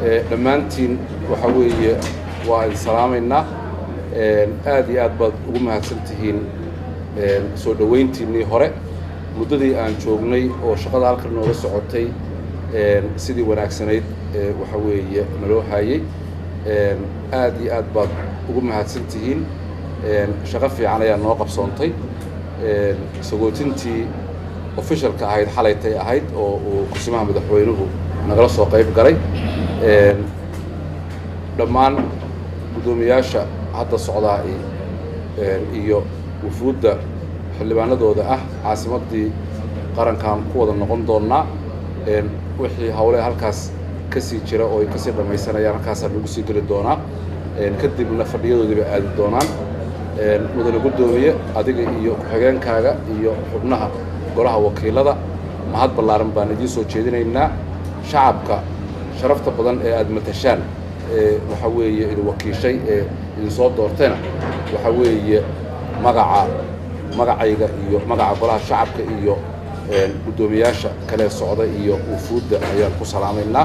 Dhammaantiin waxa weeye waa idin salaamaynaa. Aad iyo aad baad ugu mahadsan tihiin soo dhoweyntiinnii hore muddadii aan joognay oo shaqada halkan nooga socotay, sidii wanaagsanayd waxa weeye naloo hayay. Aad iyo aad baad ugu mahadsan tihiin. Shaqo fiican ayaa noo qabsoontay. Sagootintii officialka ahayd xalaytay ahayd oo uu kusimaha madaxweynuhu nagala soo qayb galay. Dhammaan guddoomiyaasha hadda socdaa iyo wufuudda xildhibaanadooda ah caasimaddii qarankaan ku wada noqon doonnaa. Wixii hawle halkaas ka sii jira oo ay kasii dhammaysanayaan halkaasaa lagu sii geli doonaa, kadibna fadhiyadoodiiba aadi doonaan. Mudane guddoomiye, adiga iyo ku-xigeenkaaga iyo xubnaha golaha wakiilada mahad ballaaran baan idiin soo jeedinaynaa. Shacabka sharafta badan ee aada matashaan ee waxa weeye idin wakiishay ee idinsoo doortayna waxa weeye magaca magacayga iyo magaca golaha shacabka iyo guddoomiyaasha kale socda iyo wufuudda ayaan ku salaamaynaa.